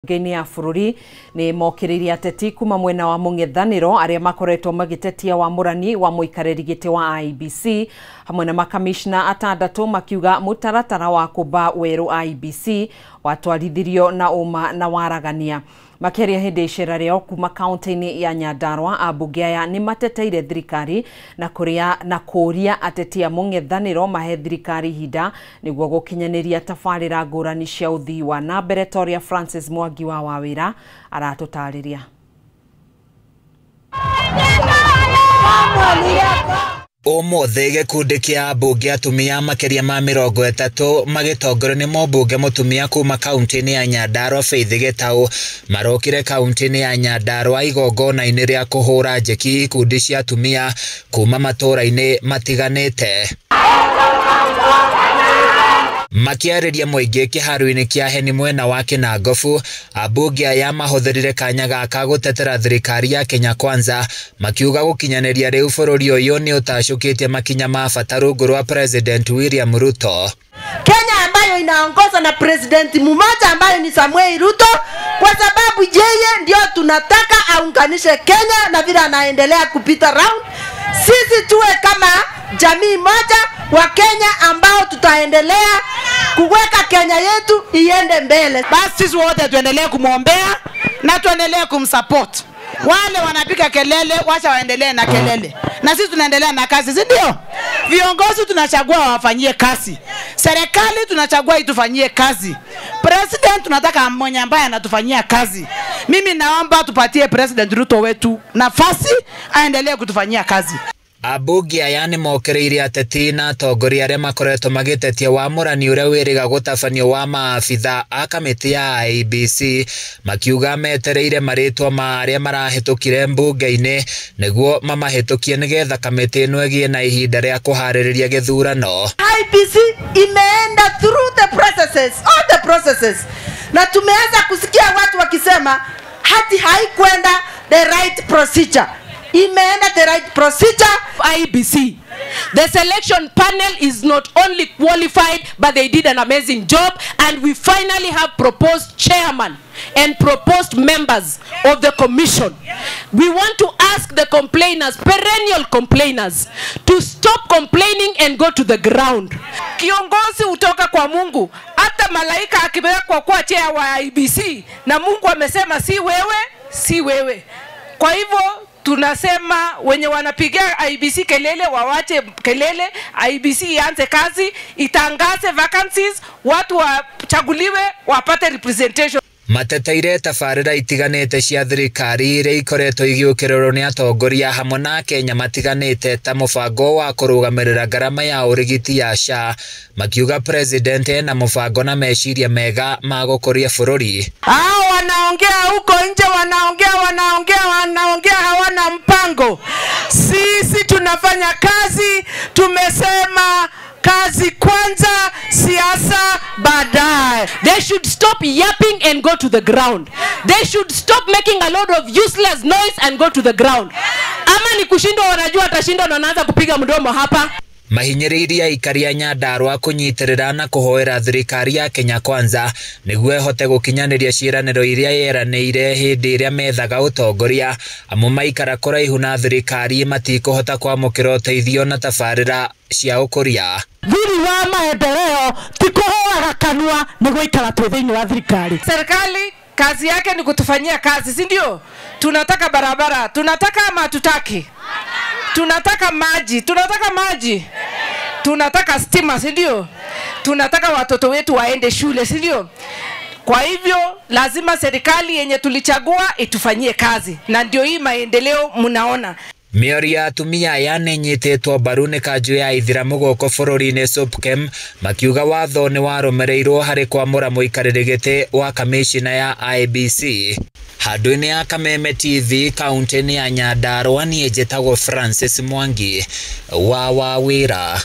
Bunge-inĩ ya bũrũri nĩ mokĩrĩirie ateti kuma mwena wa mũng'ethanĩro arĩa makoretwo magĩtetia wamũrani wa mũikarĩri gĩtĩ wa IEBC hamwe na makamishna atandatũ, makiuga mũtaratara wa kũmba werũ IEBC watwarithirio na ũma na waragania. Makĩaria hĩndĩ icera rĩao kuma kaunti-inĩ ya Nyandarua, ambunge aya nĩ mateteire thirikari na kũrĩa na kũũria ateti a mũng'ethanĩro mahe thirikari ihinda nĩguo gũkinyanĩria tabarĩra ngũrani cia ũthii wa na mbere, ta ũrĩa Francis Mwangi wa Wawĩra aratũtarĩria. Ũmũthĩ gĩkundi kĩa ambunge atumia makĩria ma 30 magĩtongorio nĩ mũmbunge mũtumia kuma kaunti-inĩ ya Nyandarua Faith Gĩtaũ marokire kaunti-inĩ ya Nyandarua igongona-inĩ rĩa kũhũra njeki ikundi cia atumia kuma matũũra-inĩ matiganĩte. Makĩarĩria mũingĩ kĩharo-inĩ kĩa Heni mwena wa Kĩnangobu, ambunge aya mahũthĩrire kanya gaka gũtetera thirikari ya Kenya Kwanza, makiuga gũkinyanĩria rĩu bũrũri ũyũ nĩ ũtacũkĩtie makinya ma bata rungu rwa President William Ruto. Kenya ambayo inaongozwa na president mmoja ambayo ni Samuel Ruto, kwa sababu yeye ndio tunataka aunganishe Kenya na vile anaendelea kupita round. Sisi tuwe kama jamii moja wa Kenya ambao tutaendelea kuweka Kenya yetu iende mbele. Basi sisi wote tuendelee kumwombea na tuendelee kumsupport. Wale wanapiga kelele wacha waendelee na kelele, na sisi tunaendelea na kazi, si ndio? Viongozi tunachagua wafanyie kazi, serikali tunachagua itufanyie kazi, president tunataka mwenye ambaye anatufanyia kazi. Mimi naomba tupatie President Ruto wetu nafasi aendelee kutufanyia kazi. Ambunge aya nĩ mokĩrĩire ateti na atongoria arĩa makoretwo magĩtetia wamũrani ũrĩa wĩrĩga gũtabanio wa maabitha a kamĩtĩ ya IEBC, makiuga metereire marĩtwa ma arĩa marahĩtũkire mbunge-inĩ nĩguo mamahĩtũkie nĩgetha kamĩtĩ ĩno ĩgĩe na ihinda rĩa kũharĩrĩria gĩthurano. IEBC imeenda through the processes, all the processes, na tumeanza kusikia watu wakisema hati haikwenda the right procedure. Imeenda the right procedure. IEBC, the selection panel is not only qualified, but they did an amazing job, and we finally have proposed chairman and proposed members of the commission. We want to ask the complainers, perennial complainers, to stop complaining and go to the ground. Kiongozi hutoka kwa Mungu. Hata malaika akiwekwa kwa chair wa IEBC na Mungu amesema si wewe, si wewe. Kwa hivyo tunasema wenye wanapigia IEBC kelele wawache kelele, IEBC ianze kazi, itangaze vacancies, watu wachaguliwe wapate representation. Mateteire tabarĩra itiganĩte cia thirikari iria ikoretwo igĩũkĩrĩrwo nĩ atongoria hamwe na Kenya matiganĩte ta mũbango wa kũrũgamĩrĩra ngarama ya ũrigiti ya SHA, makiuga president ena mũbango na meciria mega ma gũkũria bũrũri. Hao wanaongea huko nje, wanaongea wanaongea wanaongea, hawana mpango. Sisi tunafanya kazi, tumesema kazi kwanza, siasa baadaye. They should stop yapping and go to the ground. They should stop making a lot of useless noise and go to the ground. Ama ni kushindwa, wanajua atashindwa na wanaanza kupiga mdomo hapa. Mahinyĩrĩirie aikari a Nyandarua kũnyitĩrĩra na kũhoera thirikari ya Kenya Kwanza nĩguo ĩhote gũkinyanĩria ciĩranĩro iria yeranĩire hĩndĩ ĩrĩa methaga ũtongoria, amu maikara kũraihu na thirikari matikũhota kwamũkĩra ũteithio na tabarĩra cia ũkũria. Thiri wa maendeleo ti kũhoaga kanua, nĩ gũikara twĩ thĩinĩ wa thirikari. Serikali kazi yake ni kutufanyia kazi, si ndio? Tunataka barabara, tunataka ama hatutaki? Tunataka maji, tunataka maji, tunataka stima, si ndio? Tunataka watoto wetu waende shule, si ndio? Kwa hivyo lazima serikali yenye tulichagua itufanyie kazi, na ndio hii maendeleo mnaona. Mĩario ya atumia aya nĩ ĩnyitĩtwo mbaru nĩ kanjũ ya ithiramu gũkũ bũrũri-inĩ SUPKEM, makiuga watho nĩ warũmĩrĩirwo harĩ kwamũra mũikarĩri gĩtĩ wa kamĩcina ya IEBC. Handũ-inĩ ya Kameme TV kaunti-inĩ ya Nyandarua, niĩ njĩtagwo Francis Mwangi wa Wawĩra.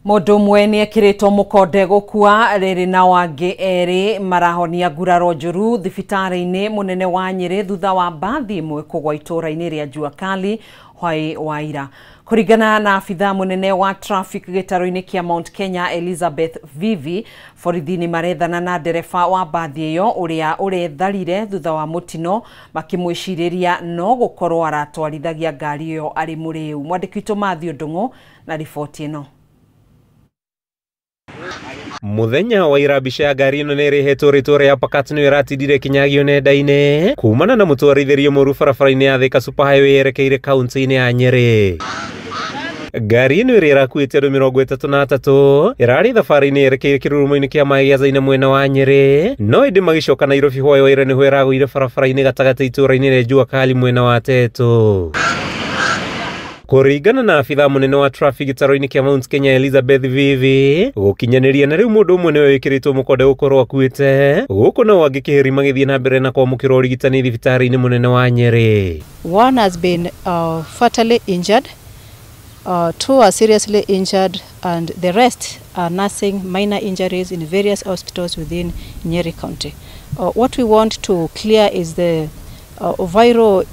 Mũndũ ũmwe nĩ ekĩrĩtwo mũkonde gũkua rĩrĩ na wangĩ erĩ marahonia nguraro njũru thibitarĩ-inĩ mũnene wa Nyĩrĩ thutha wa mbathi ĩmwe kũgwa itũũra-inĩ rĩa Jua Kali hwaĩ wa ira. Kũringana na abithaa mũnene wa traffic gĩtarũ-inĩ kĩa Mount Kenya Elizabeth Vivi, borithi nĩ marethana na ndereba wa mbathi ĩyo ũrĩa ũretharire thutha wa mũtino makĩmwĩcirĩria no gũkorwo aratwarithagia ngari ĩyo arĩ mũrĩu. Mwandĩki witũ Matthew Ndung'u na riboti ĩno. Muthenya wa ira mbica ya ngari ĩno nĩ ĩrĩhetwo rĩtwa rĩa Pakat nĩyo ĩratindire kĩnyagio nenda-inĩ kumana na mũtwarithĩrio mũru barabara-inĩ ya Thika Super Highway yerekeire kaunti-inĩ ya Nyĩrĩ. Ngari ĩno ĩrĩa ĩrakuĩte andũ 33 ĩrarĩ thabarĩ-inĩ yerekeire kĩrurumo-inĩ kĩa maĩ gĩa Zaina mwena wa Nyĩrĩ, no ĩndĩ magĩcoka Nairobi hwaĩ wa ira nĩho ĩragũire barabara-inĩ gatagatĩ itũũra-inĩ rĩa Jua Kali mwena wa Tetu. Kũringana na abithaa mũnene wa traffic gĩtarũ-inĩ kĩa Mount Kenya Elizabeth Vivi, gũkinyanĩria na rĩu mũndũ ũmwe nĩwe wĩkĩrĩtwo mũkonde gũkorwo akuĩte, gũkũ nao angĩ kĩhĩri magĩthiĩ na mbere na kwamũkĩrwo ũrigitani thibitarĩ-inĩ mũnene wa Nyĩrĩ. One has been fatally injured, two are seriously injured, and the rest are nursing minor injuries in various hospitals within Nyeri County. What we want to clear is the viral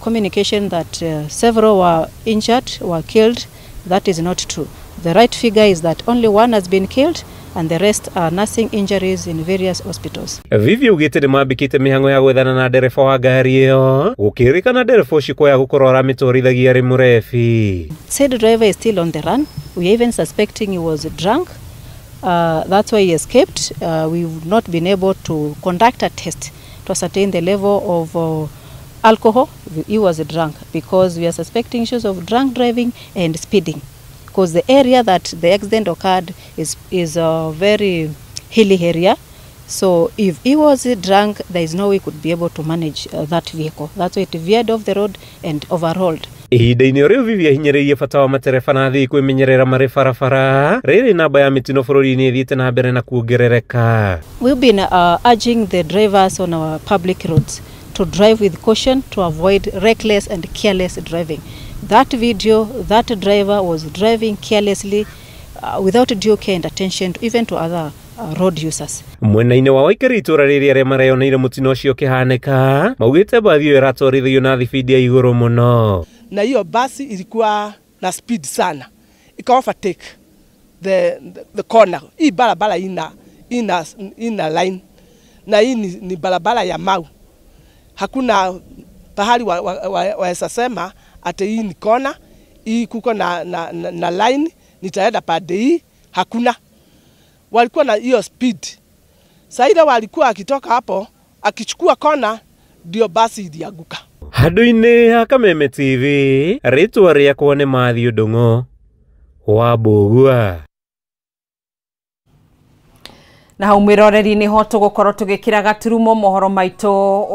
communication that several were injured, were killed. That is not true. The right figure is that only one has been killed and the rest are nursing injuries in various hospitals. Vivi ugite nĩ mambĩkĩte mĩhang'o ya gwethana na ndereba wa ngari ĩyo, gũkĩrĩkana ndereba ũcio kwaya gũkorwo aramĩtwarithagia arĩ mũrebi. Said driver is still on the run. We are even suspecting he was drunk. That's why he escaped. We've not been able to conduct a test to ascertain the level of alcohol. He was drunk because we are suspecting issues of drunk driving and speeding, because the area that the accident occurred is a very hilly area. So if he was drunk, there is no way he could be able to manage that vehicle. That's why it veered off the road and overhauled. Ihinda-inĩ rĩu Vivi ahinyĩrĩirie bata wa matereba na athii kwĩmenyerera marĩ barabara rĩrĩ namba ya mĩtino bũrũri-inĩ ĩthiĩte na mbere na kuongerereka. We've been urging the drivers on our public roads to drive with caution, to avoid reckless and careless driving. That video, that driver was driving carelessly without due care and attention to, even to other road users. Mwena-inĩ wa waikari itũra rĩrĩ arĩa mareyoneire mũtino ũcio ũkĩhanĩka maugĩte mbathi ĩyo ĩratwarithio na thibindi ya igũrũ mũno. Na hiyo basi ilikuwa na speed sana, ika overtake the corner. Hii barabara ina line, na hii ni barabara ya mau. Hakuna pahali waweza sema ati hii ni kona, hii kuko na line nitaenda pande hii, hakuna. Walikuwa na hiyo speed. Saida walikuwa akitoka hapo, akichukua kona ndio basi ilianguka. Handũ-inĩ ha Kameme TV, rĩtwa rĩakwa nĩ Matthew Ndung'u wa Mbũgua. Na hau mwĩroreri nĩho tũgũkorwo tũgĩkĩra gaturumo mohoro maitũ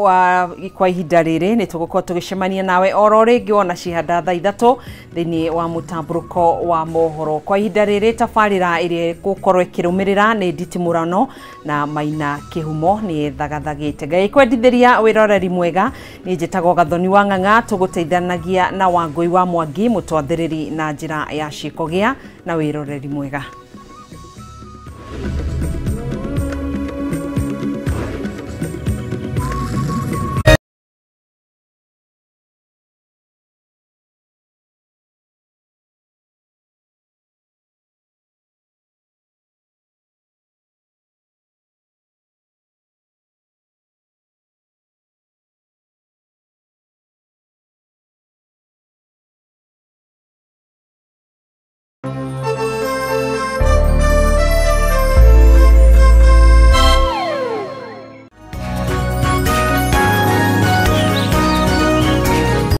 kwa ihinda rĩrĩ. Nĩ tũgũkorwo tũgĩcemania nawe oro rĩngĩ wona cihanda thaa 3 thĩinĩ wa mũtambũrũko wa mohoro. Kwa ihinda rĩrĩ tabarĩra ĩrĩa ĩgũkorwo ĩkĩrũmĩrĩra nĩ nditimũrano na Maina Kĩhumo nĩ ĩthagathagĩte. Ngai kwendithĩria wĩroreri mwega. Niĩ njĩtagwo Gathoni wa Ng'ang'a, tũgũteithanagia na Wangũi wa Mwangi mũtwathĩrĩri na njĩra ya ciĩko gĩa na wĩroreri mwega.